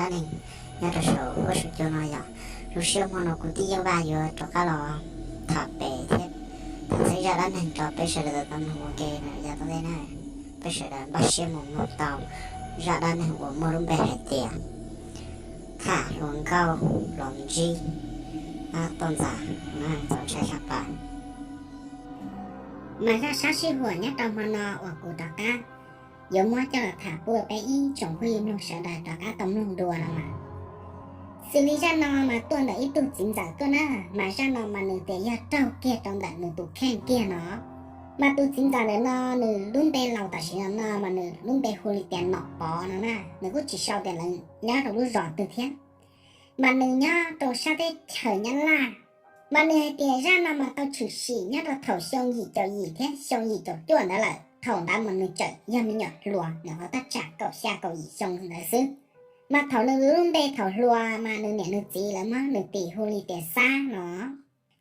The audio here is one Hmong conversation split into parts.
dab neeg nyob rau saum huab saum cua no yom. Lub sij hawm no kuv tij Yeej Vaj yuav rov qab los tham pem thiab tham txog zaj dab neeg rau peb sawv daws tau mloog ua ke no yav tom ntej na. Peb sawv daws npaj siab mus mloog tau zaj dab neeg uas muaj lub npe hais tias tham hluas nkauj los ntsib toj ntxas no txaus ntshai tshaj plaws. Mas zaj sab sij huam nyob rau hmo no uas kuv rov qab yuav muab coj los tham pub peb ib tsoom phooj ywg mloog sawv daws rov qab tau mloog dua no mas, xws li zaj no mas tuaj ntawm ib tug txiv ntxawm tuaj na. Mas zaj no mas nws tias yog raug kiag rau ntawm nws tus kheej kiag no. Mas tus txiv ntxawm ntawm no nws lub npe laus tam sim no no mas nws lub npe hu li tias Nom Pov no na, nws kuj tsis sau tias lawv nyob rau lub zos twg thiab. Mas nws nyob rau sab teb chaws Nyab Laj. Mas nws hais tias zaj no mas tau tshwm sim nyob rau thaum xyoo yim caum yim thiab xyoo yim caum cuaj ntawd lawm. Thaum ntawd mas nws tseem yog me nyuam hluas, nws qhov thaj tsam kaum xya kaum yim xyoo ntawd xwb. Mas thaum nws lub npe thaum hluas mas nws niam nws txiv lawv muab nws tis hu li tias Xab no.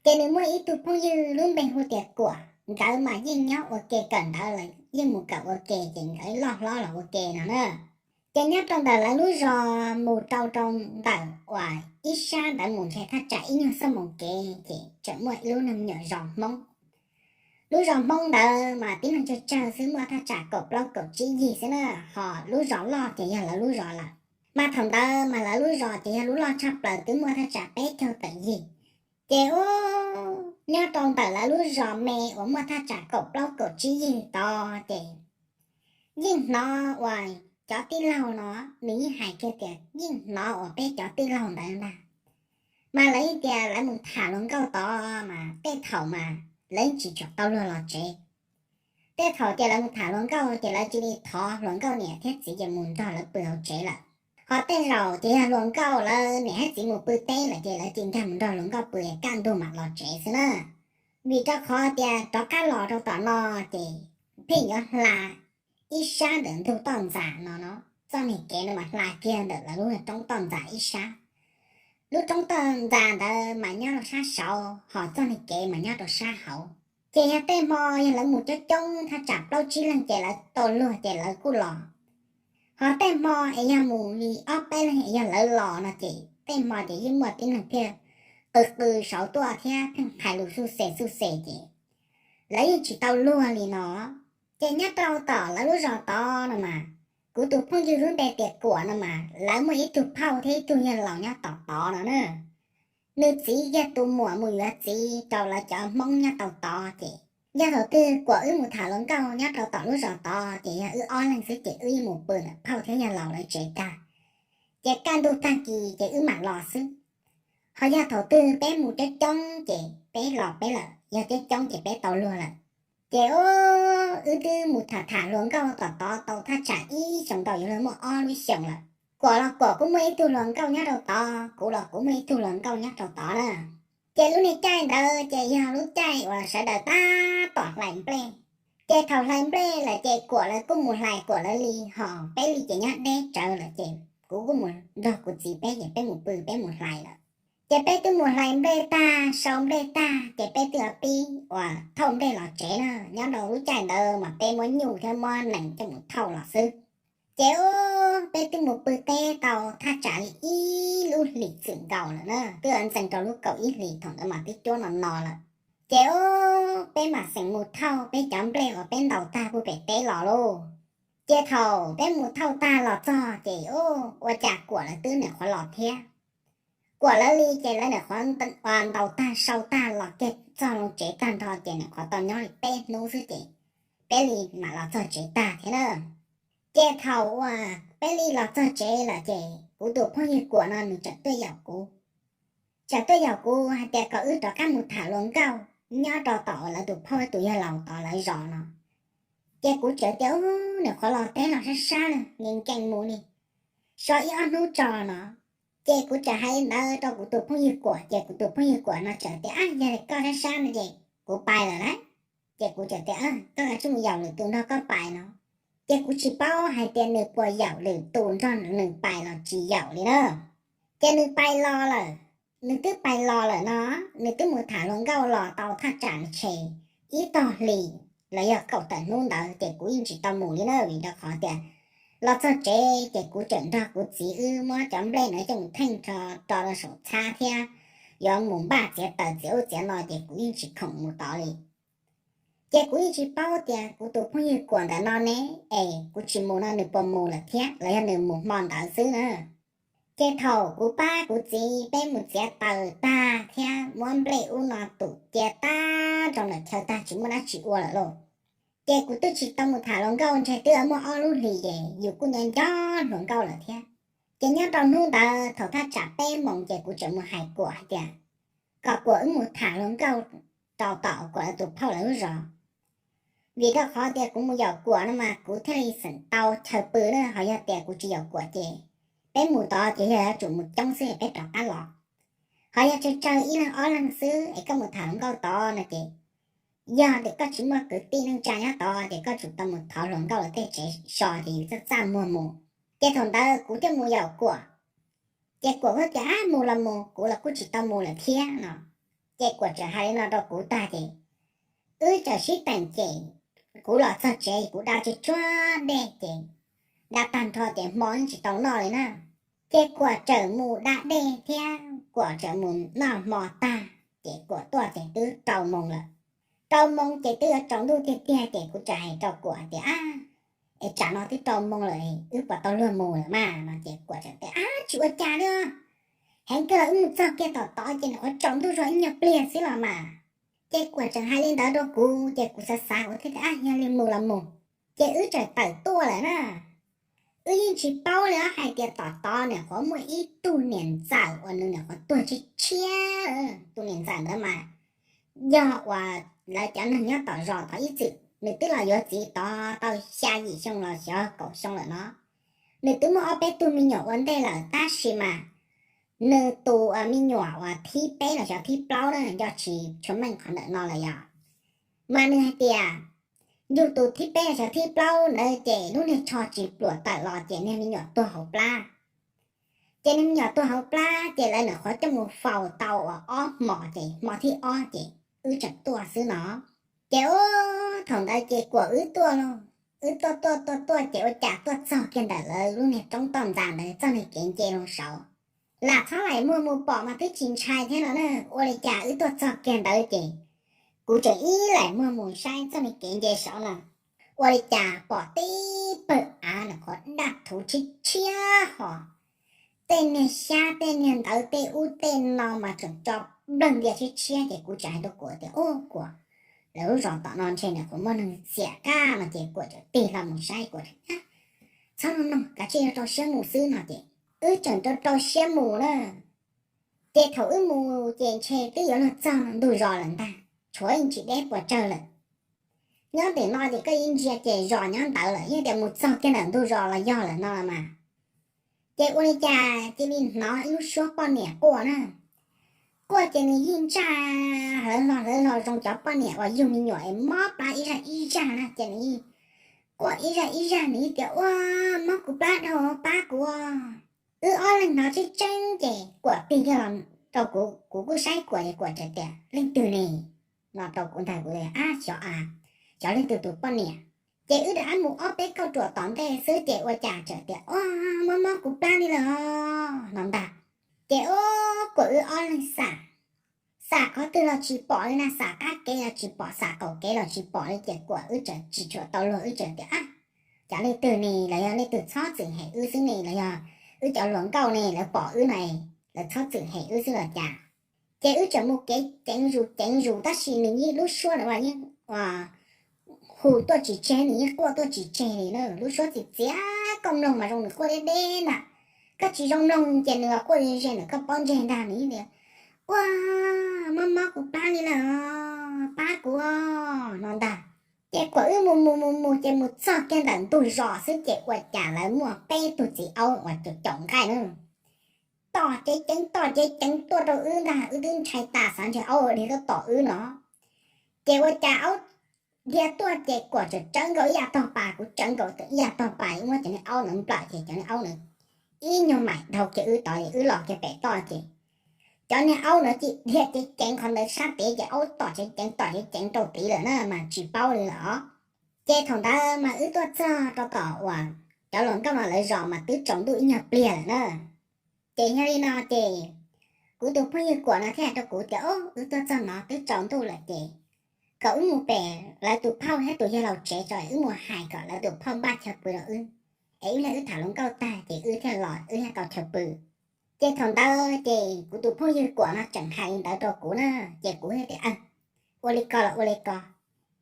Ces nws muaj ib tug phooj ywg lub npe hu tias Kuam, nkawd mas yeej nyob ua ke kawm ntawv lawm, yeej mus kawm ua ke ces nkawd loj hlob los ua ke no na. Ces nyob rau ntawm lawv lub zos mus rau rau ntawm uas ib sab ntawd mus ntshe thaj tsam ib nyuag xuab moos kev ces tseem muaj ib lub neej me nyuam zos Hmoob. Lub zos Hmoob ntawd mas tib neeg tsawg tsawg xwb, muaj thaj tsam kaum plaub kaum tsib yig xwb na, ho lub zos loj ces yog lawv lub zos lawm. Mas thaum ntawd mas lawv lub zos ces yog lub loj tshaj plaws twb muaj thaj tsam peb caug tawm yig. Ces ub, nyob rau ntawm lawv lub zos me uas muaj thaj tsam kaum plaub kaum tsib yig tod ces yeej hnov uas cov tij laug no, nws yeej hais kiag tias yeej hnov uas peb cov tij laug ntawd ntag. Mas lawv yeej tias lawv mus tham hluas nkauj tod mas tej thaum mas lawv yeej tsis tshua tau luag los tsev. Tej thaum ces lawv mus tham hluas nkauj ces lawv cia li thov hluas nkauj niam thiab txiv ces mus nrog lawv pw hauv tsev lawm. Ho tej zaum ces yog hluas nkauj lawv niam thiab txiv mus pw teb lawm ces lawv cia li nkag mus nrog hluas nkauj pw kaj ntug mam los tsev xwb na. Vim rau qhov tias rov qab los rau tom no ces pheej yuav hla ib sab ntawm ntug toj ntxas no no. Txoj niag kev no mas hla kiag ntawm lawv lub roob toj ntxas ib sab. Lub roob toj ntxas ntawd mas nyob rau sab saud, ho txoj niag kev mas nyob rau sab hauv. Ces yog tej hmo yog lawv mus coob coob thaj tsam plaub tsib leeg ces lawv tau luag ces lawv kuj los. Ho tej hmo es yog mus li ob peb leeg es yog lawv los no ces tej hmo ces yeej muaj tib neeg pheej qw qw saud tuaj thiab pheej hais lus xuj xes xuj xes ces lawv yeej tsis tau luag li no. Ces nyob rau tom lawv lub zos tod no mas, kuv tus phooj ywg lub npe tias Kuam no mas lawv muaj ib tug phauj thiab ib tug yawg laus nyob tom tod no na. Nws txiv yog tus muam mus yuav txiv rau lawv cov Hmoob nyob tau tod ces yog thaum twg Kuam wb mus tham hluas nkauj nyob rau tom lub zos tod ces yog wb ob leeg xwb ces wb mus pw ntawm phauj thiab yawg laus lawv tsev tag. Ces kaj ntug tag kis ces wb mam los xwb. Ho yog thaum twg peb mus coob coob ces peb los peb lawm, yog coob coob ces peb tau luag lawm. Ces ub, wb twb mus tham tham hluas nkauj tom tod tau thaj tsam ib xyoos ntau yuav luag muaj ob lub xyoos lawm. Kuam los Kuam kuj muaj ib tug hluas nkauj nyob rau tod, kuv los kuv muaj ib tug hluas nkauj nyob rau tod na. Ces lub niag caij ntawd ces yog lub caij uas sawv daws tab tom hlais nplej. Ces thaum hlais nplej lawm ces Kuam lawv kuj mus hlais Kuam lawv li, ho peb li ces nyob deb tsawv lawm ces kuv kuj mus nrog kuv txiv peb ces peb mus pw peb mus hlais lawm. Ces peb twb mus hlais nplej tag sau nplej tag ces peb twb pib uas thauj nplej los tsev na. Nyob rau lub caij ntawd mas peb muab nyuj thiab muab nees coj mus thauj los xwb. Ces ub, peb twb mus pw teb tau thaj tsam li ib lub hlis txwm nkaus lawm na, twb ntxeev rau lub kaum ib hlis thaum ntawd mas twb cuab no no lawm. Ces ub, peb mam xeem mus thauj peb cov nplej uas peb ntaus tag pub pem teb los lauj. Ces thaum peb mus thauj tag los txog ces ub, ua cas Kuam lawv twb nyuam qhuav los thiab. Kuam lawv li ces lawv nyuam qhuav ntaus tag sau tag los kiag txog loo tsev tag nrho ces nyuam qhuav tau nyob li peb hnub xwb ces peb li mam los txog tsev tag thiab na. Ces thaum uas peb li los txog tsev lawm ces kuv tus phooj ywg Kuam no nws txawm tuaj yaum kuv. Txawm tuaj yaum kuv hais tias kom wb rov qab mus tham hluas nkauj nyob rau tom lawv tus phauj tus yawg laus tod lawv zos no. Ces kuv txawm tias, Ub, nyuam qhuav los teb los sab sab na, nkees nkees mus li, so ib ob hnub tso no. Ces kuv txawm hais li ntawd rau kuv tus phooj ywg Kuam ces kuv tus phooj ywg Kuam no txawm tias, Ab, yog li koj sab sab no ces kuv pais lawm lauj. Ces kuv txawm tias, Koj kav tsij mus yaum lwm tus nrog koj pais no. Ces kuv tsis paub hais tias nws puas yaum lwm tus nrog nws pais los tsis yaum li na. Ces nws pais los lawm, nws twb pais los lawm no, nws twb mus tham hluas nkauj los tau thaj tsam ntshe ib tog hlis los yog kaum tawm hnub ntawd ces kuv yeej tsis tau mus li na, vim rau qhov tias Los txog tsev ces kuv tseem nrog kuv txiv wb muab cov nplej no coj mus theej rau rau saum txhab thiab yuav mus npaj txiav taws txiav ub txiav no ces kuv yeej tsis khoom mus tod li. Ces kuv yeej tsis paub tias kuv tus phooj ywg Kuam ntawm no ne, es kuv tsis mus no nws puas mus lawm thiab los yog nws mus hmo ntawd xwb na. Ces thaum kuv pab kuv txiv peb mus txiav taws tag thiab muab nplej ub no tum cia tag rau ntawm chaw tag tsis muaj dab tsi ua lawm lauj, ces kuv twb tsis tau mus tham hluas nkauj ntshe twb muaj ob lub hlis ces yus kuj nyob nco hluas nkauj lawm thiab. Ces nyob rau hnub ntawd thaum thaj tsam peb moos ces kuv tseem mus hais Kuam hais tias kom Kuam wb mus tham hluas nkauj rau tom Kuam lawv tus phauj lawv lub zos. Vim rau qhov tias kuv mus yaum Kuam no mas kuv thiaj li xeem tau chaw pw na, ho yog tias kuv tsis yaum Kuam ces peb mus tod ces yog yuav tsum mus coob xwb peb rov qab los. Ho yog tsawg tsawg ib leeg ob leeg xwb es koj mus tham hluas nkauj tod no ces yog tias koj tsis muaj kwv tij neej tsa nyob tod ces koj tsum tau mus thov hluas nkauj lawv tej tsev so ces yus txaj txaj muag mus. Ces thaum ntawd kuv thiaj mus yaum Kuam. Ces Kuam thiaj tias, Ab, mus los mus, kuv los kuj tsis tau mus lawm thiab no. Ces Kuam tseem hais li no rau kuv tag ces wb txawm sib teem ces kuv los txog tsev kuv da tsuag tsuag dej ces da tag nrho ces hmo yeej tsis tau noj li na. Ces Kuam tseem mus da dej thiab Kuam tseem mus noj hmo tag ces Kuam tuaj ces twb rau moos lawm. Rau moos ces twb yuav tsaus ntuj tiag tiag ces kuv tseem hais rau Kuam tias, Ab, es tsam no twb rau moos lawm wb puas tau luag mus lawm mas no ces Kuam tseem tias, Ab, tsis ua cas li, heev kawg los wb mus txog kiag tom tod ces nyuam qhuav tsaus ntuj zog ib nyuag pliag xwb los mas. Ces Kuam tseem hais li ntawd rau kuv ces kuv xav xav kuv thiaj tias, Ab, yog li mus los mus. Ces wb tseem tawm tuaj lawm na. Wb yeej tsis paub li os hais tias tom tod nyuam qhuav muaj ib tug niam ntxawm uas nws nyuam qhuav tuag tshiab tshiab. Tus niam ntxawm ntawd mas yog uas lawv cov neeg nyob tom zos tod ib txwm, nws twb los yuav txiv tod tau xya yim xyoo los xyov kaum xyoo lawm no. Nws twb muaj ob peb tug me nyuam ua ntej lawm tab sis mas nws tus me nyuam uas thib peb los xyov thib plaub na nco tsis tshua meej qhov ntawm no lawm yog, mas nws hais tias yug tus thib peb los xyov thib plaub ntawd ces lub niag tsho tsis pluam tawm los ces niag me nyuam tuag hauv plab. Ces niag me nyuam tuag hauv plab ces lawv nyuam qhuav coj mus faus tau uas ob hmos ces hmo thib ob ces wb tseem tuaj xwb no. Ces ub, thaum ntawd ces Kuam wb tuaj lauj, wb tuaj tuaj tuaj tuaj ces ua cas tuaj txog kiag ntawm lawv lub niag roob toj ntxas ntawd txoj niag kev nce loo saud. Lam txhob laim muag mus pom mas twb tsis ntshai thiab no na, ua li cas wb tuaj txog kiag ntawd ces kuv tseem ib laim muag mus saib txoj niag kev nce saud no, ua li cas pom tib pawg av nyuam qhuav daj thuv tshiab tshiab ho tej niag xyab tej niag ntawv tej ub tej no mas tseem tso nplawg ntia tshiab tshiab ces kuv tseem hais rau Kuam tias, Ub, Kuam, lawv lub zos tom no ntshe nyuam qhuav muaj neeg xiam kab no ces Kuam tseem tig hlo mus saib Kuam, Txhob mloog mloog, kav tsij rau rau siab mus xwb no ces wb tseem rau rau siab mus na. Ces thaum wb mus ces ntshe twb yuav luag txog ntug zos lawm ntag, tshuav yeej tsis deb puas tsawg lawm. Nyob ntawm no ces koj yeej ntsia ces zos nyob ntawd lawm, yeej tias mus txog kiag ntawm ntug zos los yog lawm no los mas. Ces ua li cas cia li hnov ib lub suab poj niam quaj na. Quaj ces nws yeej ntsaj hlawv hlo hlawv hlo zoo cov poj niam uas yug me nyuam es mob plab ib zaj ib zaj na, ces nws yeej quaj ib zaj ib zaj, nws yeej tias, Ua, mob kuv plab dhau, pab kuv. Wb ob leeg hnov tseeb tseeb ces Kuam tig kiag los rau kuv, kuv kuj saib Kuam ces Kuam txawm tias, Leej twg ne? No rau kuv ntag, kuv tias, Ab, xyov a, xyov leej twg tus poj niam. Ces wb rov qab mus ob peb kauj ruam tom ntej xwb ces ua cas txawm tias, Ua, mob mob kuv plab li lawm no ntag. Ces ub, Kuam wb ob leeg xam, xam qhov twg los tsis pom li na, xam qab kev los tsis pom, xam qaum kev los tsis pom li ces Kuam wb txawm tsis tshua tau luag, wb txawm tias, Ab, xyov leej twg ne, los yog leej twg txhob txwm hem wb xwb ne, los yog wb cov hluas nkauj ne lawv pom wb no, lawv txhob txwm hem wb xwb los cas. Ces wb txawm mus kev ceev zus ceev zus tab sis nws yeej lub suab ntawd yeej hu tuaj tsis tseg, nws yeej quaj tuaj tsis tseg li na, lub suab txiv txiav, koj mloog mas zoo nws quaj deb deb ntag, koj tsis zoo mloog ces nws los quaj ze ze ntawm koj pob ntseg ntag, nws yeej tias, Ua, mob mob kuv plab li lawm, pab kuv no ntag. Ces Kuam wb mus mus mus mus ces mus txog kiag ntawm ntug zos xwb ces ua cas lawv muaj peb tug txiv aub uas caum nqaij na, tom ceev ceev tom ceev ceev tuaj rau wb ntag, wb twb ntshai tas xav ntshe aub dhia tuaj tom wb no. Ces ua cas aub dhia tuaj ces Kuam txawm tsawv nkaus ib yav tog pas, kuv tsawv nkaus ib yav tog pas, muab cov niag aub ntawd nplawm ces cov niag aub ntawd ib nyuag maim dhau kiag wb tod, wb los kiag pem toj ces cov niag aub ntawd cia dhia ceev ceev qhov ntawd sab tid ces aub tom ceev ceev tom ceev ceev rau tid lawm na mas tsis paub li lawm os. Ces thaum ntawd mas wb tuaj txog rau tom uas cov hluas nkauj no lawv zos mas twb tsaus ntuj ib nyuag pliag lawm na. Ces yog li no ces kuv tus phooj ywg Kuam no thiaj hais rau kuv tias, Ob, wb tuaj txog no twb tsaus ntuj lawm ces kom wb mus pem lawv tus phauj thiab tus yawg laus tsev tso, wb mus hais kom lawv tus phauj npaj chaw pw rau wb, es wb thiaj, wb tham hluas nkauj tag ces wb thiaj los wb thiaj tau chaw pw. Ces thaum ntawd ces kuv tus phooj ywg Kuam no tseem hais li ntawd rau kuv na, ces kuv thiaj tias, Ua li ko los ua li ko,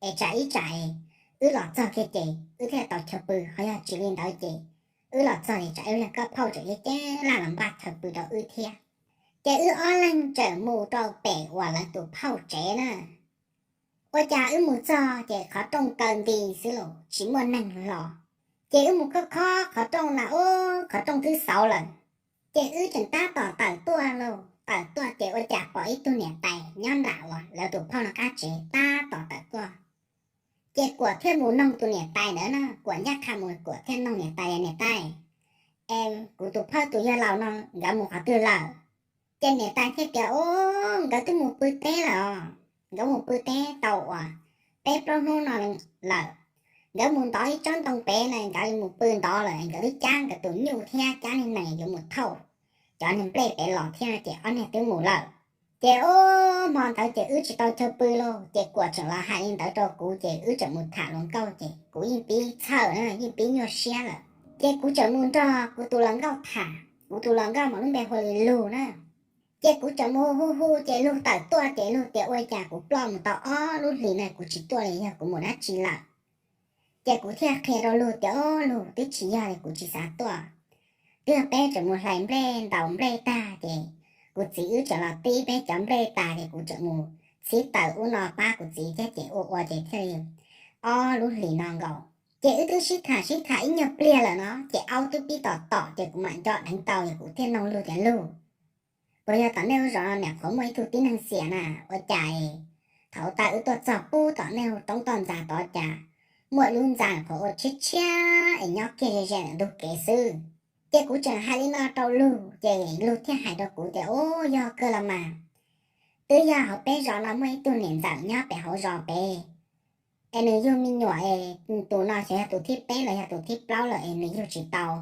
es tsam ib tsam wb los txog kiag ces wb thiaj tau chaw pw, ho yog tsis li ntawd ces wb los txog es tsam ib pliag koj phauj tseem ceb ceb laj los npaj chaw pw rau wb thiab. Ces wb ob leeg tseem mus rau pem uas lawv tus phauj tsev na. Ua cas wb mus txog ces qhov rooj kaw nti xwb los tsis muaj neeg hlo. Ces wb mus khob khob qhov rooj na, ub, qhov rooj twb xauv lawm. Ces wb tseem tab tom tawm tuaj lauj, tawm tuaj ces ua cas pom ib tug niam tais nyob nram uas lawv tus phauj no qab tsev tab tom tawm tuaj. Ces Kuam thiaj mus noog tus niam tais ntawd na, Kuam ncaj qha mus Kuam thiaj noog niam tais, Niam tais, es kuv tus phauj tus yawg laus no nkawd mus qhov twg lawm? Ces niam tais thiaj tias, Ub, nkawd twb mus pw teb lawm os. Nkawd mus pw teb tau uas peb plaub hnub no lawm. Nkawd mus ntov ib tsob ntoo pem na, nkawd mus pw ntov lawm, nkawd twb cab nkawd tus nyuj thiab cab niag nees yuav mus thauj cov niag nplej pem los thiab no ces ob niag twb mus lawm. Ces ub, hmo ntawd ces wb tsis tau chaw pw lauj, ces Kuam tseem los hais li ntawd rau kuv ces wb tseem mus tham hluas nkauj ces kuv yeej pib txhawj na, yeej pib nyuaj siab lawm. Ces kuv tseem mus nrog kuv tus hluas nkauj tham, kuv tus hluas nkauj mas lub npe hu li Lug na. Ces kuv tseem mus hu hu ces Lug tawm tuaj ces Lug tias, Ua cas kuv ploj mus tau ob lub hlis no kuv tsis tuaj li, yog kuv mus dab tsi lawm? Ces kuv thiaj qhia rau Lug tias, Ob, Lug, twb tsis yog li, kuv tsis xav tuaj. Twb yog peb tseem mus hlais nplej ntaus nplej tag ces kuv txiv wb tseem los tib peb cov nplej tas ces kuv tseem mus txhib taws ub no pab kuv txiv thiab ces ua ua ces thiaj li ob lub hlis no nkaus. Ces wb twb sib tham sib tham ib nyuag pliag lawm no ces aub twb pib tom tom ces kuv mam nco dheev tau es kuv thiaj noog Lug tias, Lug, puas yog tom nej lub zos no nyuam qhuav muaj ib tug tib neeg xiam na? Ua cas thaum ub tas wb tuaj txog pub tom nej lub roob toj ntxas tod cas muaj ib lub ntxa qhuav ua tshiab tshiab es nyob kiag ze ze ntawm ntug kev xwb. Ces kuv tseem hais li no rau Lug ces Lug thiaj hais rau kuv tias, Ub, yog kawg los mas. Twb yog hauv peb zos no muaj ib tug niam ntxawm nyob pem hauv zos pem, es nws yug me nyuam es tus no xyov yog tus thib peb los yog tus thib plaub lawm es nws yug tsis tau.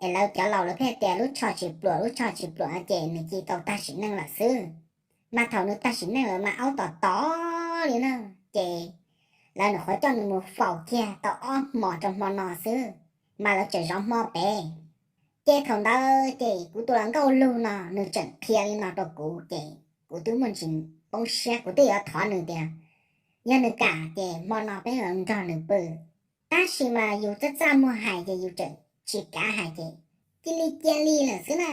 Es lawv cov laus lawv pheej tias lub tsho tsis pluam, lub tsho tsis pluam no ces nws cia tau tag sim neej lawm xwb. Mas thaum nws tag sim neej lawm mas aub tom tom li na, ces lawv nyuam qhuav coj nws mus faus kiag tau ob hmos rau hmo no xwb, mas lawv tseem zov hmo pem. Ces thaum ntawd ces kuv tus hluas nkauj Lug no nws tseem qhia li no rau kuv ces kuv twb muaj ntsis poob siab, kuv twb yuav thov nws tias yog nws kam ces hmo no peb los nrog nws pw. Tab sis mas yus txaj txaj muag hais ces yus tseem tsis kav hais ces cia li cia li lawm xwb na.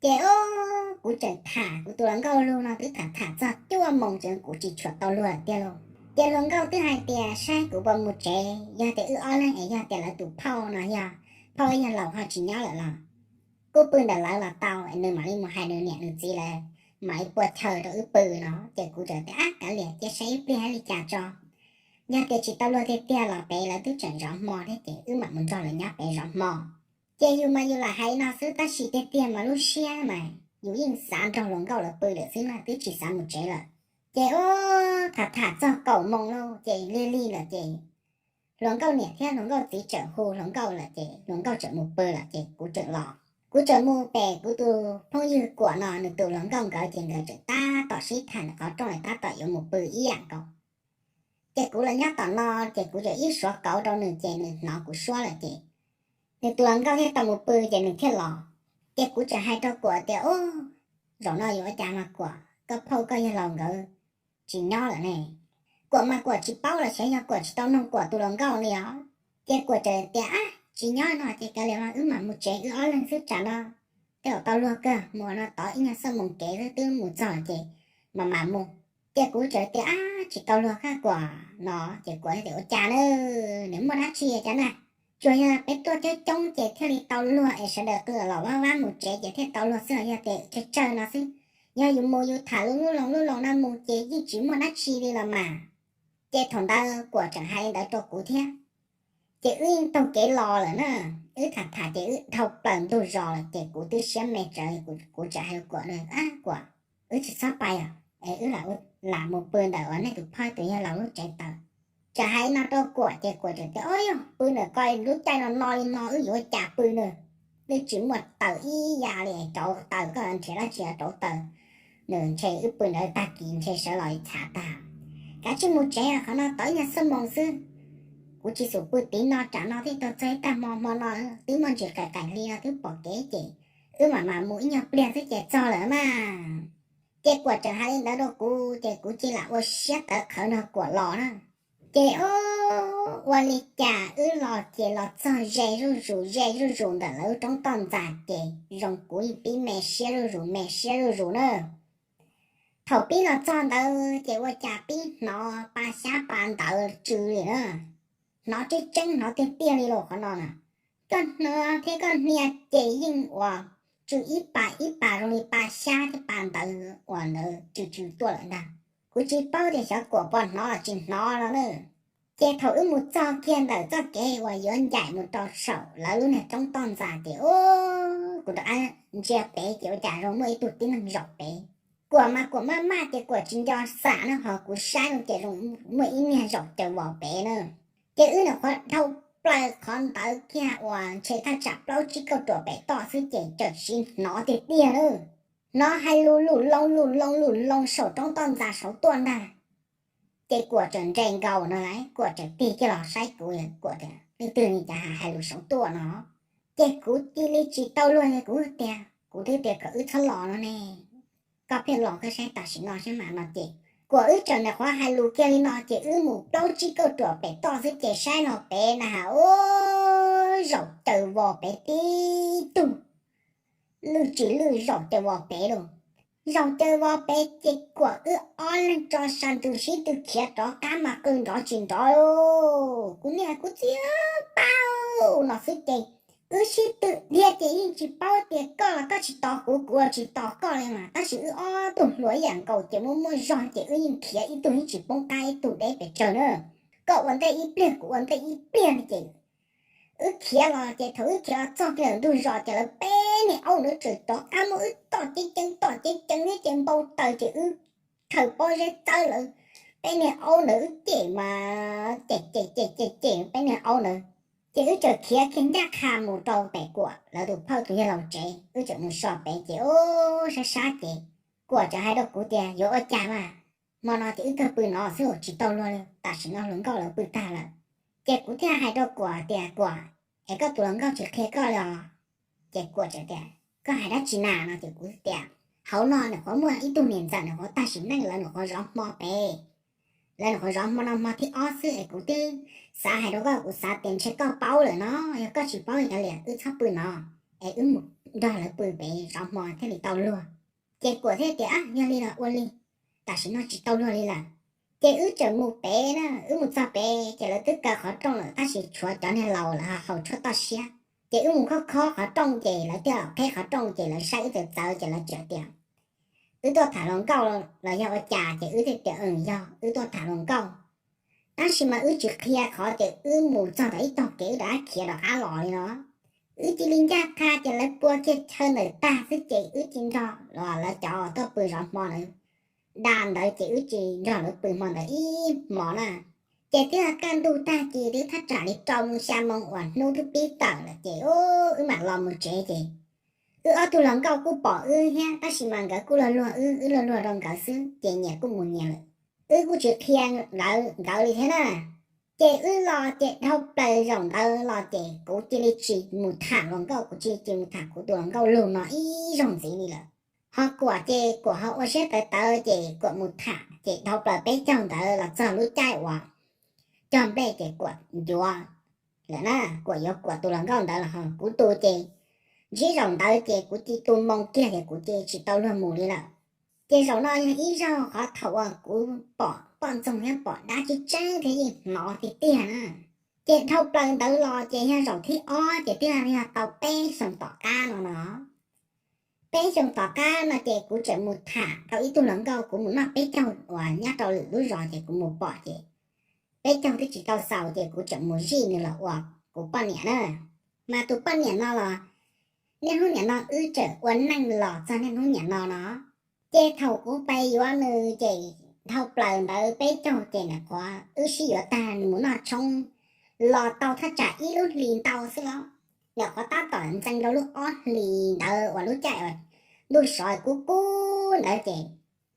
Ces ub, kuv tseem tham kuv tus hluas nkauj Lug no twb tham tham txog cuaj moos ces kuv tsis tshua tau luag tiag lauj. Ces hluas nkauj twb hais tias saib kuv puas mus tsev, yog tias wb ob leeg es yog tias lawv tus phauj no yog phauj ib yog laus ho tsis nyob lawm los kuj pw ntawm lawv los tau, es nws mam li mus hais nws niam nws txiv lawv mam li pua chaw rau wb pw no. Ces kuv tseem tias ab kav liam cia saib ib pliag li cas tso. Yog tias tsis tau luag tiag tiag los pem lawv twb tseem zov hmo thiab ces wb mam mus nrog lawv nyob pem zov hmo. Ces yus mas yus lam hais no xwb tab sis tiag tiag mas lub siab mas yus yeej xav nrog hluas nkauj lawv pw lawm xwb na, twb tsis xav mus tsev lawm. Ces ub, tham tham txog kaum moos lauj ces lig lig lawm ces hluas nkauj niam thiab hluas nkauj txiv tseem hu hluas nkauj lawm ces hluas nkauj tseem mus pw lawm ces kuv tseem los. Kuv tseem mus pem kuv tus phooj ywg Kuam no nws tus hluas nkauj nkawd ces nkawd tseem tab tom sib tham ntawm qhov rooj es tab tom yuav mus pw ib yam nkaus. Ces kuv los nyob tom no ces kuv tseem ib suav kauv rau nws ces nws hnov kuv suab lawm ces nws tus hluas nkauj thiaj tau mus pw ces nws thiaj los. Ces kuv tseem hais rau Kuam tias, Ub, zaum no yuav ua cas mas Kuam, koj phauj koj yawg laus nkawd tsis nyob lawm ne? Kuam mas Kuam tsis paub los xyov yog Kuam tsis tau noog Kuam tus hluas nkauj li os. Ces Kuam tseem tias, Ab, tsis nyob no ces kav liam, wb mam mus tsev wb ob leeg xwb tsam no tej zaum tau luag kawg, mus no tov ib nyuag xuab moos kev xwb twb mus txog ces mam mam mus. Ces kuv tseem tias, Ab, tsis tau luag kawg Kuam no. Ces Kuam tias, Ua cas na, nws muaj dab tsi cas na? Tsuas yog peb tuaj coob coob ces thiaj li tau luag es sawv daws qw los vab vab mus tsev ces thiaj tau luag xwb los yog tias tsawg tsawg no xwb. Yog yus mus yus tham lub lub loo lub loo no mus ces yeej tsis muaj dab tsi li los mas. Ces thaum ntawd Kuam tseem hais li ntawd rau kuv thiab. Ces wb yeej taug kev los lawm na, wb tham tham ces wb dhau plaws ntug zos lawm ces kuv twb siab me tsawv, kuv tseem hais rau Kuam, Ab Kuam, wb tsis txhob pais os, es wb lam mus pw ntawm uas nej tus phauj tus yawg laus lub tsev taws. Txawm hais no rau Kuam ces Kuam txawm tias, Ob yog pw ntawm ko lub caij no no li no wb yuav ua cas pw na? Twb tsis muaj taws ib yam li, rauv taws koj nrhiav dab tsi rauv taws? Nws ntshe wb pw ntawd tag kis ntshe sawv los txhav tag. Kav tsij mus tsev, qhov no tau ib nyuag xuab moos xwb. Kuv tsis xum pw tiv no tsam no thiaj tau txog ib tag hmo, hmo no twb muaj ntsis qaim qaim hli no twb pom kev ces wb mam mam mus ib nyuag pliag xwb ces txog lawm mas. Ces Kuam txawm hais li ntawd rau kuv ces kuv cia li ua siab tawv qhawv nrog Kuam los na. Ces o, ua li cas wb los ces los txog ze zuj zus ze zuj zus ntawm lawv roob toj ntxas ces zoo kuv yeej pib me siab zuj zus me siab zuj zus na. Thaum pib los txog ntawd ces ua cas pib hnov pa xyab pa ntawv tsw li na. Hnov tseeb tseeb hnov tiag tiag li los qhov no na. Koj hnov thiab koj hnia ces yeej ua tsw ib pa ib pa zoo li pa xyab thiab pa ntawv uas ntawd tsw tsw tuaj lawm ntag. Kuv tsis paub tias xyov Kuam puas hnov los tsis hnov no na. Ces thaum wb mus txog kiag ntawm txoj kev uas yuav ncaim mus rau saum lawv lub niag roob toj ntxas ces o, kuv rov qab ntsia pem ces ua cas zoo muaj ib tug tib neeg zaum pem. Kuam mas Kuam maj maj ces Kuam tsis nco xam na, ho kuv saib no ces zoo muaj ib niag zaum caws vos pem na. Ces wb nyuam qhuav dhau plaws qhov ntawd kiag uas ntshe thaj tsam plaub tsib kauj ruam pem toj xwb ces txawm hnov tiag tiag na. Hnov hais lus lus loo lus loo lus loo saum roob toj ntxas saud tuaj ntag. Ces Kuam txawm nres nkaus no lawm, Kuam txawm tig kiag los saib kuv, Kuam tias, Leej twg li cas hais lus saud tuaj no? Ces kuv cia li tsis tau luag li, kuv tias, Kuv twb tias kom wb txhob los no ne, koj pheej los koj saib tam sim no saib mas no ces Kuam wb txawm nyuam qhuav hais lus kiag li no ces wb mus plaub tsib kauj ruam pem toj xwb ces saib los pem na has, zaum caws vos pem tib tug, lwj tsis lwj zaum caws vos pem lauj. Zaum caws vos pem ces Kuam wb ob leeg tso sa ntws sib tw khiav rov qab mas qw nrov tsis nrov lauj. Kuv niam kuv txiv, pau no xwb ces wb sib tw dhia ces yeej tsis paub tias koj los koj tsis tos kuv, kuv los tsis tos koj li mas, tab sis wb ob tug hluas ib yam nkaus ces muaj muaj zog ces wb yeej khiav ib tug yeej tsis poob qab ib tug deb pes tsawg na. Koj ua ntej ib pliag kuv ua ntej ib pliag li ces wb khiav los ces thaum wb khiav los txog kiag ntawm ntug zos ces lawv peb niag aub ntawd txawm rov qab muab wb tom ceev ceev tom ceev ceev thiab ces npau taws ces wb khaws pob zeb txawb lawv peb niag aub ntawd wb cem mas cem cem cem cem cem peb niag aub ntawd. Ces wb txawm khiav kiag ncaj qha mus rau pem Kuam lawv tus phauj tus yawg laus tsev, wb txawm mus so pem ces o, sab sab ces Kuam txawm hais rau kuv tias, Yuav ua cas mas? Hmo no ces wb kawg pw no xwb, tsis tau luag li, tam sim no hluas nkauj lawv pw tag lawm. Ces kuv thiaj hais rau Kuam tias, Kuam, es koj tus hluas nkauj tsis qhia koj li os? Ces Kuam txawm tias, Koj hais dab tsi na? No ces kuv tias, Hauv no nyuam qhuav muaj ib tug niam ntxawm nyuam qhuav tag sim neej, lawv nyuam qhuav zov hmo pem, lawv nyuam qhuav zov hmo no hmo thib ob xwb es kuv twb xav hais rau koj, kuv xav tias ntshe koj paub lawm no, yog koj tsis paub li kav liam wb txhob pw no es wb mus nrog lawv pw pem zov hmo thiaj li tau luag. Ces Kuam thiaj tias, Yog li los ua li, tam sim no tsis tau luag li lawm. Ces wb txawm mus pem na, wb mus txog pem ces lawv twb kaw qhov rooj lawm tab sis tshuav cov niag laus lawv haus tshuaj toj siab. Ces wb mus khob khob qhov rooj ces lawv thiaj los qheb qhov rooj ces lawv saib wb txawv txawv ces lawv txawm tias, Wb tuaj tham hluas nkauj los yog ua cas? Ces wb thiaj tias, Yog, wb tuaj tham hluas nkauj. Tab sis mas wb tsis qhia qhov tias wb mus txog tom ib tog kev wb rov qab khiav rov qab los li no. Wb cia li ncaj qha ces lawv pua kiag chaw ntawm tag xwb ces wb cia li nrog los lawv cov tuaj pw zov hmo ntawd da ntawd ces wb cia li nrog lawv pw hmo ntawd ib hmos na. Ces twb kaj ntug tag kis twb thaj tsam li rau moos xya moos uas hnub twb pib tawm lawm ces wb mam los mus tsev ces wb ob tug hluas nkauj kuj pom wb thiab tab sis mas nkawd kuj luag luag wb, wb luag luag rau nkawd xwb ces nyias kuj mus nyias lawm. Wb kuj tsis qhia nkawd li thiab na. Ces wb los ces dhau plaws zaum ntawd los ces kuv cia li tsis mus tham hluas nkauj, kuv cia li mus tham kuv tus hluas nkauj lug no ib zaug ntxiv li lawm. Ho Kuam ces Kuam ho ua siab tawv tawv ces Kuam mus tham ces dhau plaws peb caug ntawd los txog lub caij uas cog nplej ces Kuam yuav lawm na, Kuam yuav Kuam tus hluas nkauj ntawd los ho kuv tus ces ntsib zaum ntawd ces kuv cia li tu moo kiag ces kuv cia li tsis tau luag mus li lawm. Ces zaum no yog ib zaug qhov thaum uas kuv pom poj ntxoog thiab pom dab tsi tseeb thiab yeej hnov tiag tiag na. Ces dhau plaws ntawd los ces yog zaum thib ob ces twb yog tau peb xyoos tom qab no no. Peb xyoos tom qab no ces kuv tseem mus tham rau ib tug hluas nkauj, kuv mus noj peb caug uas nyob rau lwm lub zos ces kuv mus pom ces peb caug twb tsis tau xaus ces kuv tseem mus zij nws los ua kuv poj niam na. Mas tus poj niam no los niaj hnub niam no wb tseem ua neej los txog niaj hnub niam no no. Ces thaum kuv pais yuav nws ces dhau plaws ntawd peb caug ces nim qhuav wb sib yuav tag mus noj tshoob los tau thaj tsam ib lub hlis ntau xwb los, nim qhuav tab tom ntxeev rau lub ob hlis ntawd uas lub caij uas ntuj sov kub kub ntawd ces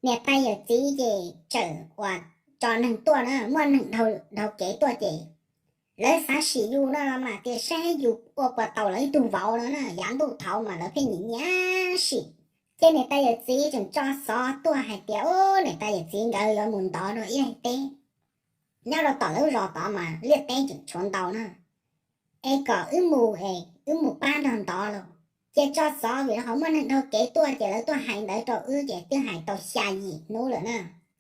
niam tais yawm txiv ces txawm uas tso neeg tuaj na, muaj neeg dhau kev tuaj ces lawv xav sim yus no los mas tias saib yus ua puas tau lawv ib tug vauv no na, yav ntuj thaud mas lawv pheej nyiam nyiam sim. Ces niam tais yawm txiv tseem tso xov tuaj hais tias, o, niam tais yawm txiv nkawd yuav mus ntov dua ib daim teb nyob rau tom lawv zos tod mas liaj teb tseem tshuav ntau na, es kom wb mus es wb mus pab nrog ntov los. Ces tso xov vim ho muaj neeg dhau kev tuaj ces lawv tuaj hais ntawd rau wb ces twb hais tau xya yim hnub lawm na.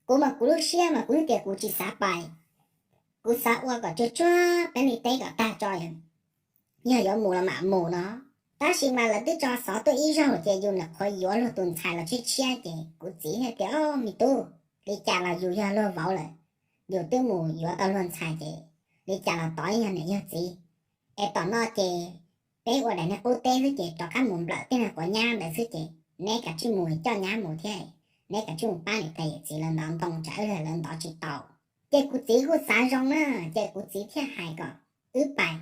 Kuv mas kuv lub siab mas kuv tias kuv tsis xav pais, kuv xav ua kom tsuag tsuag peb li teb kom tag tso, yog yuav mus los mam mus no. Tab sis mas lawv twb tso xov tuaj ib zaug ces yus nim qhuav yuav luag tus ntxhais los tshiab tshiab ces kuv txiv thiaj tias, o, me tub, li cas los yus yog luag vauv lawm, yus twb mus yuav tau luag ntxhais ces li cas los tod yog niam yog txiv. Es tom no ces peb ua daim niag qub teb xwb ces rov qab mus nplawm tej niag quav nyab ntawd xwb ces neb kav tsij mus coj nyab mus thiab, neb kav tsij mus pab niam tais yawm txiv lawv ntov ntoo tsam wb lawv ntov tsis tau. Ces kuv txiv kuj xav zoo na, ces kuv txiv thiaj hais kom wb pais.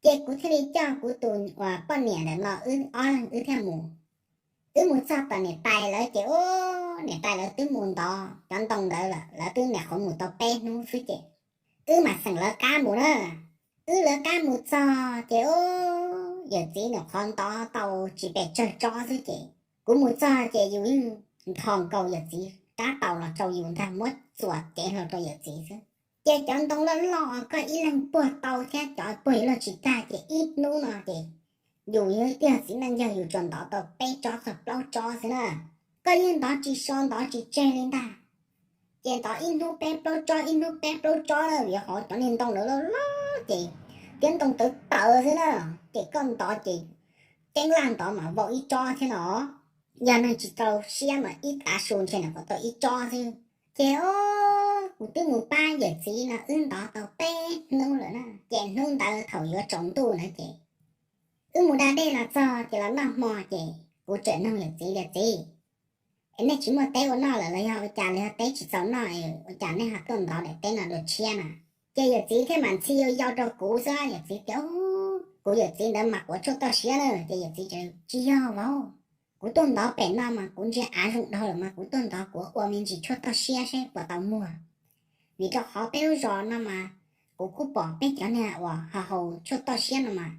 Ces kuv thiaj li coj kuv tus uas poj niam ntawm no wb ob leeg wb thiaj mus. Wb mus txog tom niam tais lawv ces, o, niam tais lawv twb mus ntov cov ntoo ntawd lawm, lawv twb nim qhuav mus tau peb hnub xwb ces wb mam xeem lawv qab mus na. Wb lawv qab mus txog ces, o, yawm txiv nim qhuav ntov tau tsis pes tsawg tsob xwb ces kuv mus txog ces yus yeej nthos nkaus yawm txiv rab taus los rau yus ntag, muab txuas cev hlo rau yawm txiv xwb. Ces cov ntoo loj loj koj ib leeg puag tau thiab cov puag yuav luag tsis tag ces ib hnub no ces yus yog ib tug txiv neej yog yus tsuas ntov tau peb tsob txog plaub tsob xwb na. Koj yeej ntov tsis so ntov tsis tseg li ntag. Ces ntov ib hnub peb plaub tsob ib hnub peb plaub tsob na, vim hauv cov niag ntoo lawv loj loj ces tiab ntoo tawv tawv xwb na. Ces koj ntov ces ceeb laj ntov mas vau ib tsob thiab no. Yog neeg tsis txaus siab mas ib tav su ntshe nim qhuav tau ib tsob xwb. Ces, o, kuv twb mus pab yawm txiv no wb ntov tau peb hnub lawm na, ces hnub ntawd thaum yuav tsaus ntuj ntawd ces wb mus da dej los txog ces los noj hmo ces kuv tseem nug yawm txiv tias, txiv, es nej tsis muaj teb ua noj lawm los yog ua cas los yog teb tsis txaus noj es ua cas nej ho tuaj ntov daim teb no dua tshiab na? Ces yawm txiv thiaj mam ntxhi yau yau rau kuv xwb, yawm txiv tias, kuv yawm txiv ntawd mas quav tshuaj toj siab na, ces yawm txiv tias, tsis yog vauv, kuv tuaj ntov pem no mas kuv ntsia av zoo dhau lawm mas kuv tuaj ntov kuv ua me ntsis tshuaj toj siab seb puas tau muag. Vim rau qhov peb lub zos no mas kuv kuj pom peb cov niag uas haus tshuaj toj siab no mas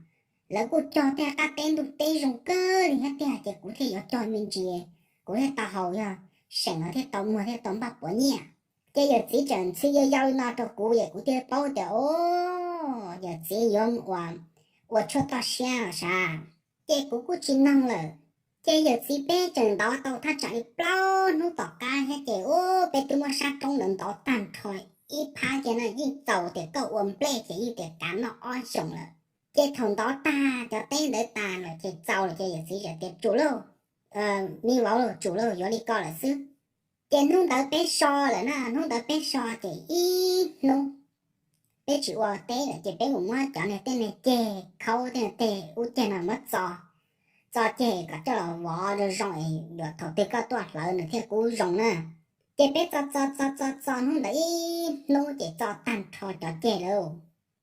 lawv kuj cog tej qab teb ntuj teb zoo kawg li thiab tiag, ces kuv thiaj yuav cog me ntsis, kuv thiaj tau haus, yog seem los thiaj tau muag thiaj tau npaj puav nyiaj. Ces yawm txiv tseem ntxhi yau yau li no rau kuv es kuv thiaj paub tias, o, yawm txiv yuav ua, ua tshuaj toj siab los sav. Ces kuv kuj tsis noog lawm. Ces yawm txiv peb tseem ntov tau thaj tsam li plaub hnub tom qab thiab ces, u, peb twb muab sab roob ntawd ntov tag nrho ib phab ces no yeej txaus tias koj ua nplej ces yeej tias kav noj ob xyoos lawm. Ces thaum ntov tag cov teb ntawd tas lawm ces txaus lawm ces yawm txiv txawm tias, tsum lauj, me vauv lauj, tsum lauj, yuav li ko lawm xwb. Ces hnub ntawd peb so lawm na, hnub ntawd peb so ces ib hnub peb tsis ua teb lawm ces peb mus muab cov niag tej niag ceg khaub tej niag tej ub ceg no muab txo, txo ceg kom coj los vov zoo zoo es yuav thaum twg koj tuaj hlawv nws thiaj kub zoo na. Ces peb txo txo txo txo txo hnub ntawd ib hnub ces txo tag nrho cov ceg lawm.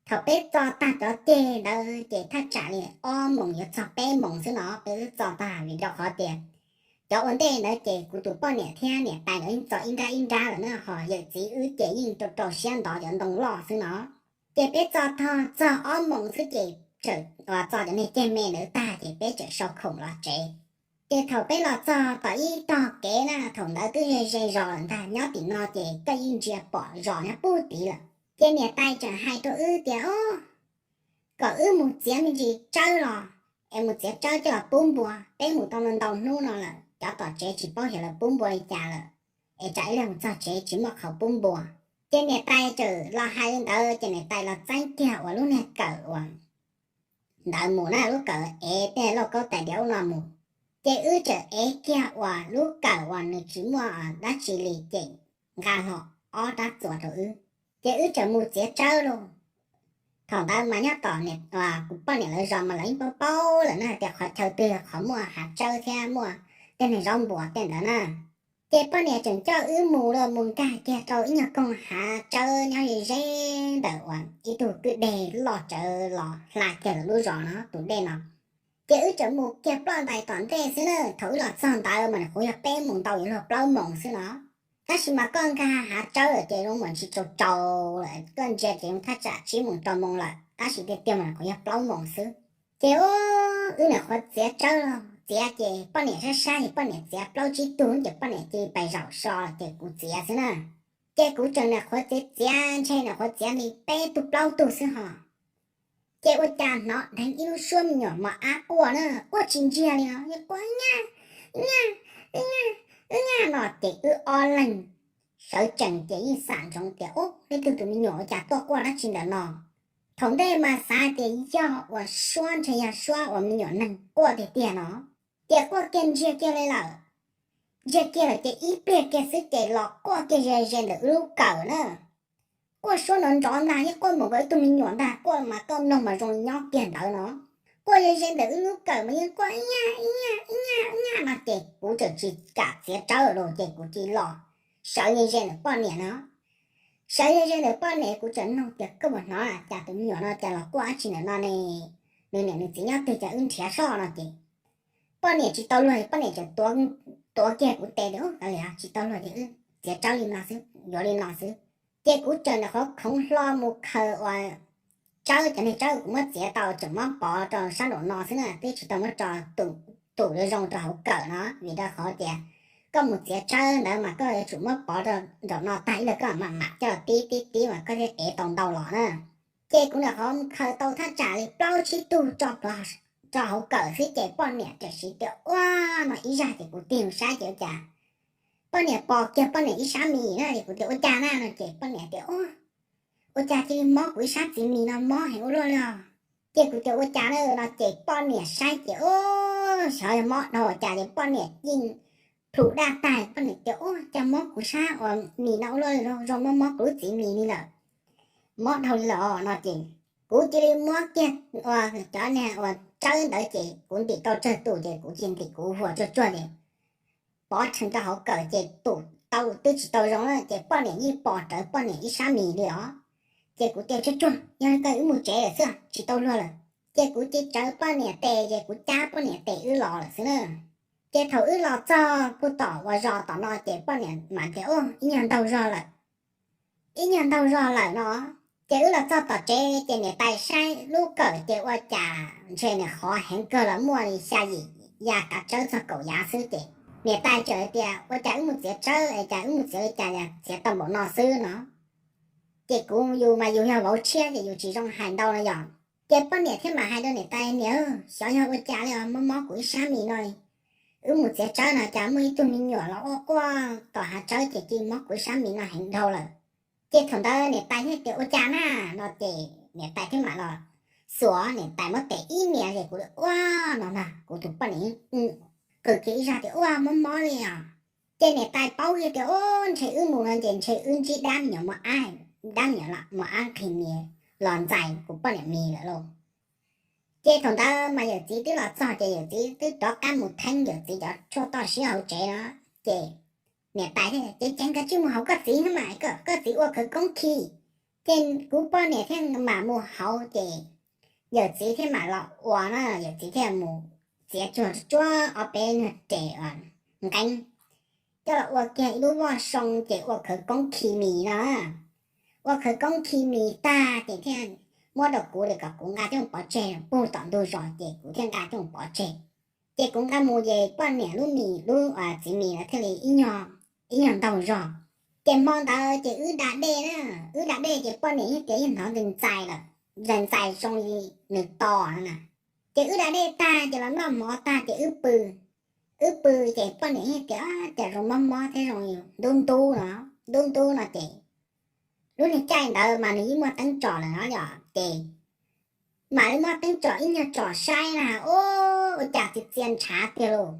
Thaum peb txo tag cov ceg ntawd ces thaj tsam li ob moos yuav txog peb moos xwb no peb twb txo tag vim rau qhov tias cov ua ntej ntawd ces kuv tus poj niam thiab niam tais nkawd yeej txo ib nrab ib nrab lawm na, ho yawm txiv wb ces yeej rau rau siab ntov cov ntoo loj xwb no. Ces peb txo tog txog ob moos xwb ces txawm txo cov niag ceg me ntawd tag ces peb txawm sau khoom los tsev. Ces thaum peb los txog tom ib tog kev na, thaum ntawd twb ze ze zos lawm ntag, nyob tim no ces koj yeej ntsia pom zos nyob pub tid lawm. Ces niam tais tseem hais rau wb tias, o, kom wb mus txiav me ntsis tsawb los, es mus txiav tsawb coj los pub npua, peb mus tau ntau hnub no lawm, cov tom tsev tsis paub xyov lawv pub npua li cas lawm, es tsam ib lig mus txog tsev tsis muaj qhov pub npua. Ces niam tais txawm los hais li ntawd ces niam tais los txeeb kiag uas lub niag kawm uas ntawd mus na, lub kawm ev tej lauj kaub tais diav ub no mus. Ces wb txawm ev kiag uas lub kawm uas nws tsis muaj dab tsi li ces nqa hlo ob rab txuas rau wb, ces wb txawm mus txiav tsawb lauj. Thaum ntawd mas nyob tom kuv poj niam lawv zos mas lawv yeej paub paub lawm na tias qhov chaw twg qhov muaj hav tsawb thiab muaj tej niag zaub npuas tej ntawd na. Ces poj niam tseem coj wb mus los mus nkag kiag rau ib nyuag koog hav tsawb nyob ze ze ntawm uas ib tug kwj deg loj tsawv los hla kiag lawv lub zos no tus dej no. Ces wb tseem mus kiag ploj ntais tom ntej xwb na, thaum wb los txog ntawd mas nws qhuav yog peb moos ntau yuav luag plaub moos xwb no. Tab sis mas koj nkag hav tsawb lawm ces zoo mas tsis tsaus tsaus lawm, koj ntsia ces zoo thaj tsam tsib moos rau moos lawm, tab sis tiag tiag mas nws qhuav yog plaub moos xwb. Ces wb nim qhuav txiav tsawb los txiav ces poj niam sab sab ces poj niam txiav plaub tsib tug ces poj niam cia li pais zaum so ces kuv txiav xwb na. Ces kuv tseem nim qhuav txiav txiav ntshe nim qhuav txiav li peb tug plaub tug xwb ho. Ces ua cas hnov dheev ib lub suab me nyuam mos ab quaj na, quaj tsis ntsiag li no, quaj nyaj, nyaj, nyaj, nyaj no ces wb ob leeg sawv tsees ces yeej xam ntsoov tias ub, leej twg tus me nyuam ua cas tuaj quaj dab tsi ntawm no. Thaum ntej mas xav tias yog uas suab ntshe yog suab uas me nyuam neeg quaj tiag tiag no. Ces quaj kiag ntsiag kiag li lawm, ntsiag kiag lawm ces ib pliag kiag xwb ces los quaj kiag ze ze ntawm wb lub kawm na. Quaj suab nrov nrov ntag, yeej quaj npaum nkaus ib tug me nyuam ntag, quaj mas koj mloog mas zoo li nyob kiag ntawd no. Quaj ze ze ntawm wb lub kawm mas yeej quaj ib nyaj ib nyaj ib nyaj ib nyaj no ces kuv tseem tsis kam txiav tsawb los ces kuv cia li los sawv ze ze ntawm poj niam no. Sawv ze ze ntawm poj niam kuv tseem nug tias koj puas hnov cas tus me nyuam no cas los quaj dab tsi ntawm no ne, nws niam nws txiv nyob twg cas wb nrhiav soj no ces poj niam tsis tau luag, poj niam tseem tuav kiag kuv tes tias ua li tsis tau luag ces wb txiav tsawb li no xwb, yuav li no xwb. Ces kuv tseem nim qhuav khoov hlo mus khaws uas tsawb, cov niag tsawb kuv muab txiav tau tseem mob pov rau sab nraum no xwb na, twb tsis tau muab tso tum zoo rau hauv kawm no vim rau qhov tias koj mus txiav tsawb ntawd mas koj yuav tsum muab pov rau nraum no tag ib pliag koj mam mam coj tib tib tib mas koj thiaj ev tau ntau los na. Ces kuv nim qhuav mus khaws tau thaj tsam li plaub tsib tug tso hauv kawm xwb ces poj niam tam sim tias ua no ib zaj ces kuv tig mus saib ces ua cas poj niam pom kiag poj niam ib sab mis na es kuv tias ua cas na no ces poj niam tias ua cas cia li mob kuv ib sab txiv mis no mob heev ua luaj li os. Ces kuv tias ua cas na no ces poj niam saib ces ua xyov yog mob dhau cas ces poj niam yeej plhus daj tag, poj niam tias ua cas mob kuv sab uas mis no ua luaj li, zoo mob mob kuv lub txiv mis li lawm, mob dhau li lawm no ces kuv cia li muab kiag ua cov niag uas tsawb ntawd ces kuv ntim tau tsawg tus ces kuv cia ntim kuv huas tsuag tsuag ces pov rhees rau hauv kawm ces tum tau twb tsis tau zoo na ces poj niam yeej pom rawv poj niam ib sab mis li os. Ces kuv tias tsuag tsuag yog li ko wb mus tsev lawm xwb tsis tau luag lawm. Ces kuv cia tsawv poj niam tes ces kuv cab poj niam tes wb los lawm xwb na. Ces thaum wb los txog puag tom uas zos tom no ces poj niam mam tias ua ib nyuag ntaug zog lawm, ib nyuag ntaug zog lawm no. Ces wb los txog tom tsev ces niam tais saib lub kawm ces ua cas ntshe nim qhuav heev kawg los muaj li xya yim ya kav tsawb txog kaum yav xwb ces niam tais txawm tias ua cas wb mus txiav tsawb es cas wb mus txiav li cas txiav tau npaum no xwb no. Ces kuv yus mas yus yog vauv tshiab ces yus tsis zoo hais ntau no yog. Ces poj niam thiaj mam hais rau niam tais niam, xyov yog ua cas li os, mob mob kuv ib sab mis no. Wb mus txiav tsawb no cas muaj ib tug me nyuam los ua quaj tom hav tsawb ces cia li mob kuv ib sab mis no heev dhau lawm. Ces thaum ntawd niam tais thiaj tias ua cas na no ces niam tais thiaj mam los xuas niam tais muab tes ib nias ces kuv ua no na kuv tus poj niam qw kiag ib zaj tias ua mob mob li os. Ces niam tais paub kiag tias ua ntshe wb mus no ces ntshe wb ntsib dab me nyuam mos ab, dab me nyuam mos ab nqhis mis los ntxais kuv poj niam mis lawm lauj. Ces thaum ntawd mas yawm txiv twb los txog ces yawm txiv twb rov qab mus theeb yawm txiv cov tshuaj toj siab hauv tsev no. Ces niam tais thiaj tias ceev kawg tsij mus hauv koj txiv hnub mas koj txiv ua khawv koob khi. Ces kuv poj niam thiaj mam mus hauv ces yawm txiv thiaj mam los ua na, yawm txiv thiaj mus txiav tsuag tsuag ob peb nyuag res nqeeb coj los ua kiag ib lub voj soo ces ua khawv koob khi mis no. Ua khawv koob khi mis tag ces thiaj muab rau kuv li kom kuv nqa coj pov tseg pug tom ntug zos ces kuv thiaj nqa coj pov tseg. Ces kuv nqa mus ces poj niam lub mis lub txiv mis no thiaj li ib nyuag ntaug zog. Ces hmo ntawd ces wb da dej na, wb da dej ces poj niam yeej tias yeej hnov ntxais ntxais lawm, ntxais ntxais zoo li nws to no na. Ces wb da dej tag ces los noj mov tag ces wb pw, wb pw ces poj niam yeej tias cas zoo mob mob thiab zoo li ntub ntub no, ntub ntub no ces lub niag caij ntawd mas nws yeej muaj teeb tsom lawm no yom ces mam li muaj teeb tsom ib nyuag tsom saib na, ua cas txi txia ntshav tiag lauj.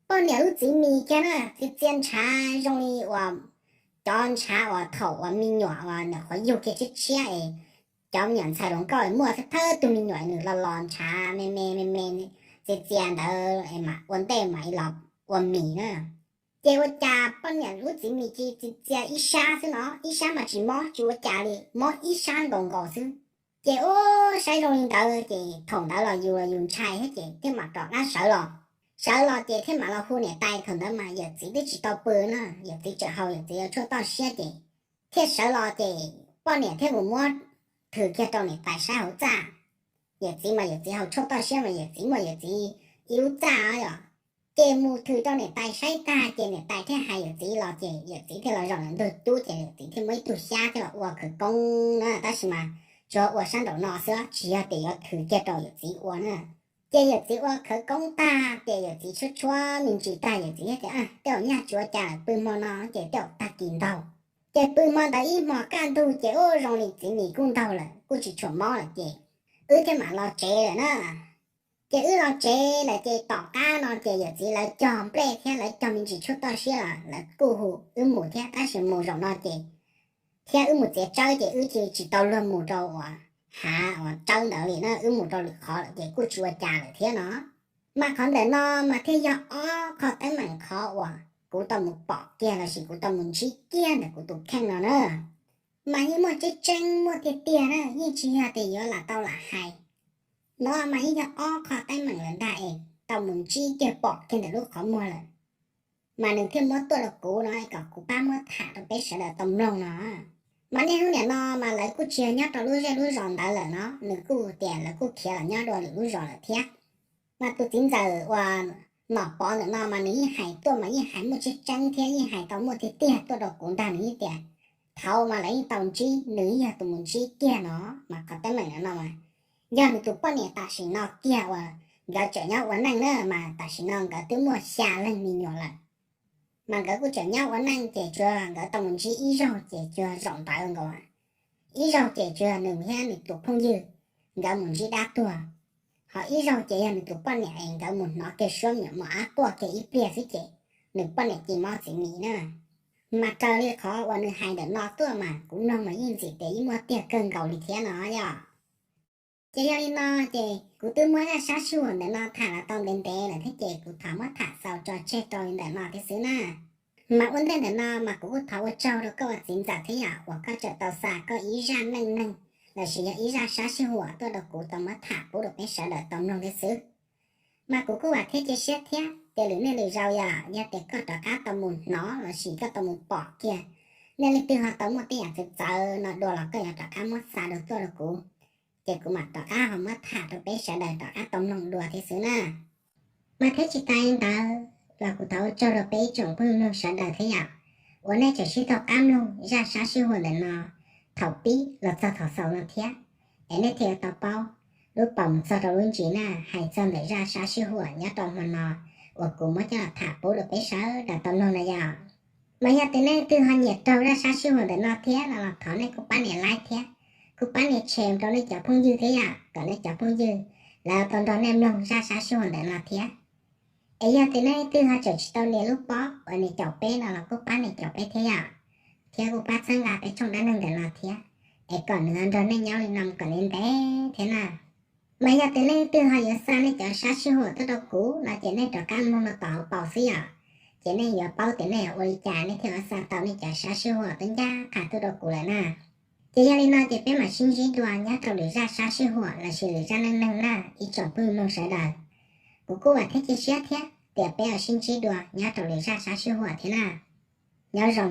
Poj niam lub txiv mis kiag na txi txia ntshav zoo li uas cov ntshav uas thaum uas me nyuam uas nim qhuav yug kiag tshiab tshiab es cov me nyuam ntxhais hluas nkauj muaj thawj tug me nyuam nws los los ntshav me me me me txi txia ntawd es mam ua ntej mam li los ua mis na. Ces ua cas poj niam lub txiv mis ci txias ib sab xwb no, ib sab mas tsis mob tsis ua cas li, mob ib sab nkaus nkaus xwb. Ces ub, saib zoo li ntawd ces thaum ntawd los yus los yus ntshai thiab ces thiaj mam rov qab sawv los. Sawv los ces thiaj mam los hu niam tais, thaum ntawd mas yawm txiv twb tsis tau pw na, yawm txiv tseem haus yawm txiv tshuaj toj siab ces thiaj sawv los ces poj niam thiaj mus muab thws kiag rau niam tais saib hauv txaj. Yawm txiv mas yawm txiv haus tshuaj toj siab mas yawm txiv muaj yawm txiv ib lub txaj os. Ces mus thws rau niam tais saib tag ces niam tais thiaj hais yawm txiv los ces yawm txiv thiaj los zaum ntawm ntug cub ces yawm txiv thiaj muab ib tug xyab thiaj los ua khawv koob na, tab sis mas tsuas ua sab nraum no xwb, tsis yog tias yuav thws kiag rau yawm txiv ua na. Ces yawm txiv ua khawv koob tag ces yawm txiv tshuab tshuab me ntsis tag yawm txiv thiaj tias, Tej zaum nyaj tsis ua cas lawm, pw hmo no ces tej zaum tag kis ntaug. Ces pw hmo ntawd ib hmos kaj ntug ces ub, zoo li txiv mis kuj ntaug lawm, kuj tsis tshua mob lawm ces wb thiaj mam los tsev lawm na. Ces wb los tsev lawm ces tom qab no ces yawm txiv lawv cog nplej thiab lawv cog me ntsis tshuaj toj siab los lawv kuj hu wb mus thiab, tab sis mus zaum no ces thiab wb mus txiav tsawb ces wb cia li tsis tau luag mus rau uas hav uas tsawb ntawd li na, wb mus rau lwm qhov lawm ces kuj tsis ua cas lawm thiab no. Mas qhov ntawm no mas thiaj yog ob qho teeb meem qhov uas kuv tau mus pom kiag lossis kuv tau mus ntsib kiag ntawm kuv tus kheej no na. Mas yeej muaj tseeb tseeb muaj tiag tiag na, yeej tsis yog tias yuav lam tau lam hais. No mas yeej yog ob qho teeb meem lawm ntag es tau mus ntsib kiag pom kiag ntawm lub qhov muag lawm. Mas nws thiaj muab tuaj rau kuv no kom kuv pab muab tham rau peb sawv daws tau mloog no. Mas niaj hnub niam no mas lawv kuj tsis yog nyob rau lub zej lub zos ntawd lawm no, nws kuj tias lawv kuj khiav los nyob dua lwm lub zos lawm thiab. Mas tus txiv ntxawm uas Nom Pov ntawm no mas nws yeej hais tuaj mas yeej hais muaj tseeb tseeb thiab yeej hais tau muaj tiag tiag tuaj rau kuv ntag, nws yeej tias thaud mas lawv yeej tau ntsib, nws yog tus mus ntsib kiag no. Mas qhov teeb meem no mas yog nws tus poj niam tam sim no kiag uas nkawd tseem nyob ua neej na, mas tam sim no nkawd twb muaj xya leej me nyuam lawm. Mas nkawd kuj tseem nyob ua neej ces tsuas nkawd tau mus ntsib ib zaug ces tsuas zaum ntawd nkaus. Ib zaug ces tsuas nws thiab nws tus phooj ywg nkawd mus ntsib dab tuag, ho ib zaug ces yog nws tus poj niam es nkawd mus hnov kiag suab me nyuam mos ab quaj kiag ib pliag xwb ces nws poj niam cia li mob txiv mis na. Mas raws li qhov uas nws hais ntawm no tuaj mas kuv mloog mas yeej ntxim tias yeej muaj tiag kawg nkaus li thiab no yog. Ces yog li no ces kuv twb muab zaj sab sij huam ntawm no tham los tau ntev ntev lawm thiab ces kuv thov muab tham xaus tso tseg rau li ntawm no thiab xwb na. Mas ua ntej ntawm no mas kuv kuj thov ua tsaug rau koj ua txiv ntxawm thiab yom, uas koj tseem tau xa koj ib zaj neej neeg lossis yog ib zaj sab sij huam tuaj rau kuv tau muab tham pub rau peb sawv daws tau mloog thiab xwb. Mas kuv kuj vam thiab cia siab thiab tias lwm niaj lwm zaus yom, yog tias koj rov qab tau mus hnov lossis koj tau mus pom kiag, nej leej twg ho tau muaj tej yam txawv txawv no dua los koj yuav rov qab muab xa dua tuaj rau kuv, ces kuv mam rov qab ho muab tham rau peb sawv daws rov qab tau mloog dua thiab xwb na. Mas thiab tsis tas li ntawd los kuv thov ua tsaug rau peb ib tsoom phooj ywg mloog sawv daws thiab yom, uas nej tseem sib tau qab mloog zaj sab sij huam ntawm no thaum pib los txog thaum xaus no thiab, es nej thiaj yuav tau paub lub paus mus txog rau lub ntsis na, hais txog ntawm zaj sab sij huam nyob rau hmo no uas kuv muab coj los tham pub rau peb sawv daws tau mloog na yom. Mas yog tias nej leej twg ho nyiam raug zaj sab sij huam ntawm no thiab no los thov nej kuj pab nias like thiab, kuj pab nias share rau nej cov phooj ywg thiab yom, kom nej cov phooj ywg lawv tau nrog nej mloog zaj sab sij huam ntawm no thiab. Es yog tias nej leej twg ho tseem tsis tau nias lub pob uas nias caum peb no los kuj pab nias caum peb thiab yom, thiab kuj pab txhawb nqa peb tshooj dab neeg ntawm no thiab, es kom nws nrog nej nyob li no kom ntev ntev thiab na. Mas yog tias nej leej twg ho yuav xa nej cov sab sij huam tuaj rau kuv no ces nej rov qab mloog rau tom hauv paus xwb yom, ces nej yuav paub tias nej yuav ua li cas nej thiaj yuav xa tau nej cov sab sij huam tuaj ncaj qha tuaj rau kuv lawm na. Ces yog li no ces peb mam sib ntsib dua nyob rau lwm zaj sab sij huam lossis lwm zaj neej neeg na ib tsoom phooj ywg mloog sawv daws. Kuv kuj vam thiab cia siab thiab tias peb yuav sib ntsib dua nyob rau lwm zaj sab sij huam thiab na. Nyob zoo.